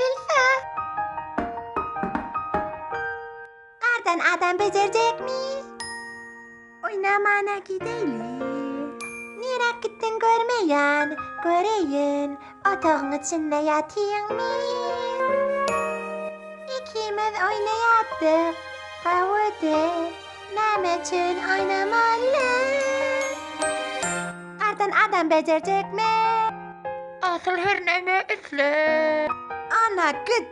Elsa! Gardan adam bejerjekmi? Oýnamana gideýli. Niräk gitdiň görmeýän, göreýin, otagyň içinde ýatyňmy? Ikimiz oýnaýardyk, gowudy, näme üçin oýnamaly? Gardan adam bejerjekmi? Asyl her näme isle. Ana git!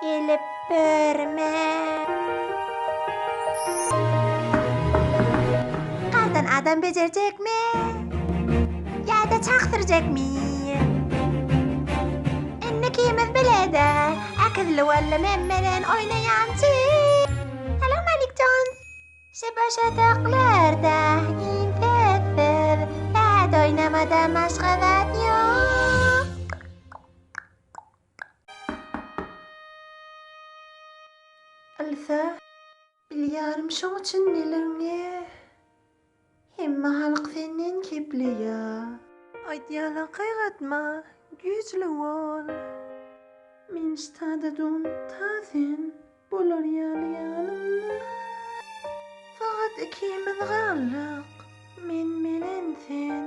Gelip görme. Gardan adam bejerjekmi? Ýa-da çak sürjekmi? Indi ikimiz bile-de, äkizli walla men menen oýnaýançy. Salam alik Jons. Şu boş otaglarda iň sessiz, zat oýnamadan başga zat ýok. Alsa, bilýärim şoň üçin neligiňi. Hemme halk senden kepleýä. Aýdýarlar gaýratma, güýçli bol. Men ştada dun ta sen bolar ýaly ýanymda. Fakat ikimiz galdyk, men bilen sen.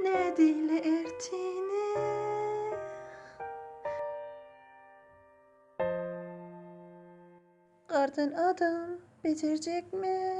Nädile ertine. Gardan adam bejerjekmi?